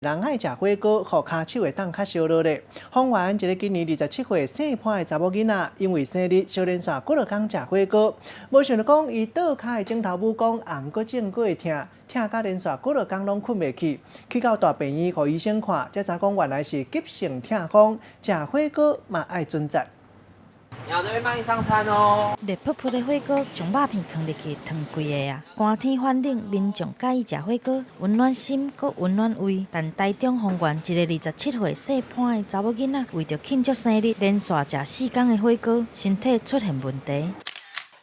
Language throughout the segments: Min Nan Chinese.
人愛食火鍋，予跤手會當較燒熱咧。豐原一個今年27歲姓潘的查某囡仔，因為生日相連紲幾落工食火鍋，無想著講伊倒跤的指頭拇公紅閣腫閣會疼，疼甲連續幾落工攏睏袂去，去到大病院予醫生看，才知講原來是急性疼風，食火鍋嘛愛準則。然後這邊幫你上餐哦。熱噗噗的火鍋將肉片囥入去，燙規个啊！寒天反冷，民眾佮意食火鍋，溫暖心閣溫暖胃。但台中豐原一个27歲姓潘的查某囡仔，為著慶祝生日，連續食4工的火鍋，身體出現問題。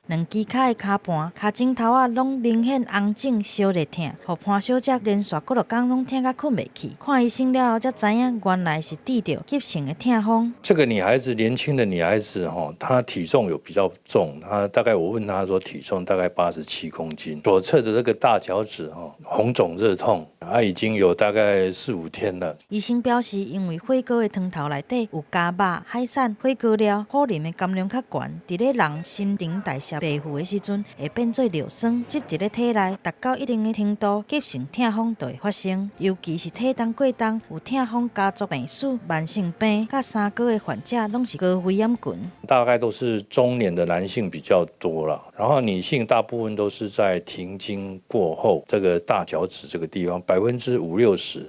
兩支跤的跤盤、跤指頭仔攏明顯紅腫、燒熱疼，予潘小姐連續幾落工攏疼甲睏袂去。看醫生了後，才知影原來是得著急性的疼風。這個女孩子，年輕的女孩子，哈，她體重有比較重，她大概我問她說體重大概87公斤，左側的這個大腳趾，哈，紅腫熱痛，她已經有大概四五天了。醫生表示，因為火鍋的湯頭內底有加肉、海產、火鍋料，普林的含量較懸，佇咧人新陳代謝袂赴的時陣，會變做尿酸，積佇咧體內，達到一定的程度，急性疼風就會發生。尤其是體重過重、有疼風家族病史、慢性病佮三高的患者，攏是高危險群。大概都是中年的男性比較多啦，然後女性大部分都是在停經過後，這個大腳趾這個地方50-60%，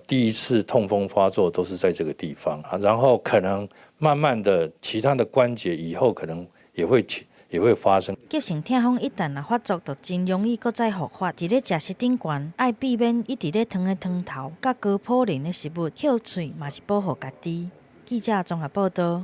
第一次痛風發作都是在這個地方啊，然後可能慢慢的其他的關節以後可能也會發生。急性疼風一旦若發作，就真容易閣再復發。佇咧食食頂懸，愛避免一直咧燙的湯頭，佮高普林的食物，歇喙嘛是保護家己。記者綜合報道。